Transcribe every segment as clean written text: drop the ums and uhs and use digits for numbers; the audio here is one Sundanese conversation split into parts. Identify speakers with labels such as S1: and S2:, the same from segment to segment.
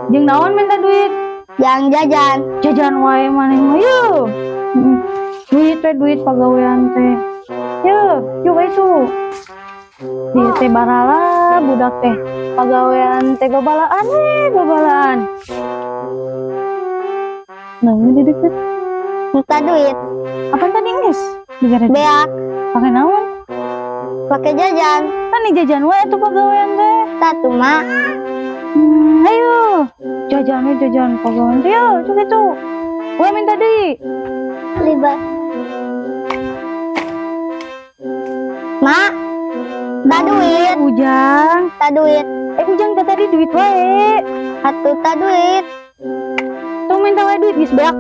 S1: Jeung naon minta duit?
S2: Jang jajan.
S1: Jajan wae maneh mah yeuh. Duit teh duit pagawean teh. Yeuh, yuk itu. Dia teh barala budak teh. Pagawean teh babalaan we, babalaan. Nah, ini di deket.
S2: Minta duit.
S1: Apa tadi geus? Dibere duit.
S2: Beak.
S1: Pakai naon?
S2: Pakai jajan.
S1: Kan nih jajan wae tuh pagawean teh.
S2: Satu mak.
S1: Ayo. Jajan we jajan pagawean teh. Yo, cuk itu. Gue minta duit.
S2: Liba. Mak. Tak duit.
S1: Ujang.
S2: Tak duit.
S1: Eh, Ujang teh tadi duit wae.
S2: Atuh tak duit.
S1: Tong minta wae duit geus beak.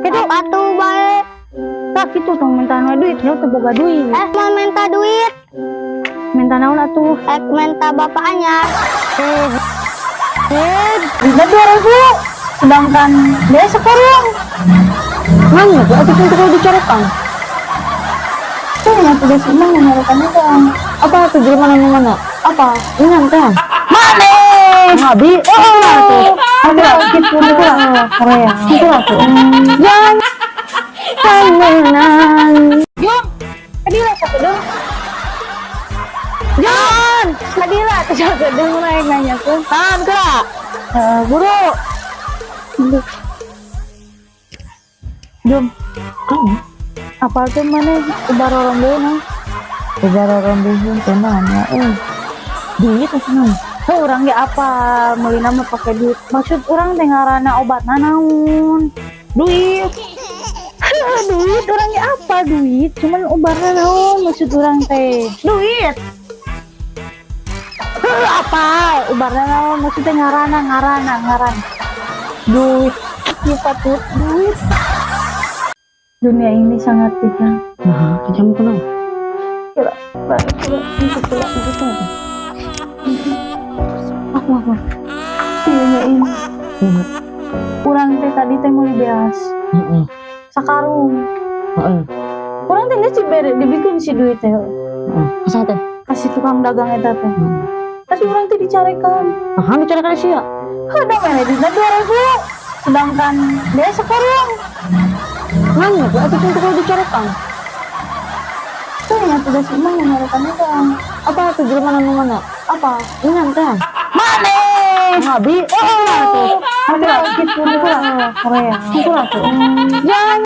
S1: Kitu.
S2: Apa tuh bae?
S1: Tak kitu tong minta wae duit, nya teu boga duit.
S2: Eh, mau minta duit.
S1: Minta naon atuh?
S2: Eh, minta bapaknya.
S1: Eh, duitnya 2.000. Sedangkan dia sekarang. Mana tuh atuh pintu kalau dicorekan? Tuh yang tugas emang menyarekan uang. Apa tuh dari mana mana? Apa? Ini nanti. Mana? Ngabi. Oh, ada gitu Korea. Itu tuh. Jangan. Jangan. Jom. Kadila satu dong. Jangan. Kadila tuh satu dong naik nanya tuh.
S3: Tahan kira.
S1: Buru. Jom. Apa tuh mana ubar orang dulu nah?
S3: Ubar orang dulu tenang ya. Duit atau naon?
S1: Heuh, urang ge apa meulina mah pake duit. Maksud urang teh ngaranna obatna naon?
S3: Duit.
S1: Duit urang ge apa duit? Cuman ubarna naon maksud urang teh?
S3: Duit.
S1: Heuh, apa? Ubarna naon maksudnya ngaranna ngaranna ngaran.
S3: Duit.
S1: Ieu patut duit. Dunia ini sangat kejam.
S3: Nah, kejam kunaon?
S1: Kira, kira, kira, kira, kira. Aku apa? Dunia ini. Urang teh tadi teh meuli beas.
S3: Heeh.
S1: Sakarung.
S3: Heeh.
S1: Urang teh geus dibere dibikeun si duit teh.
S3: Heeh. Ka saha teh?
S1: Kasih tukang dagang eta teh.
S3: Heeh.
S1: Tapi urang teh dicarekan.
S3: Nah, dicarekan sia.
S1: Heuh, da mere duitna 2.000. Sedangkan dia sekarung.
S3: Mana tuh atuh pintu kalau dicarekan?
S1: Tuh yang tugas emang menyarekan uang.
S3: Apa tuh dari mana mana?
S1: Apa?
S3: Ini nanti.
S1: Mana?
S3: Ngabi.
S1: Oh, ada gitu Korea.
S3: Itu tuh. Jangan.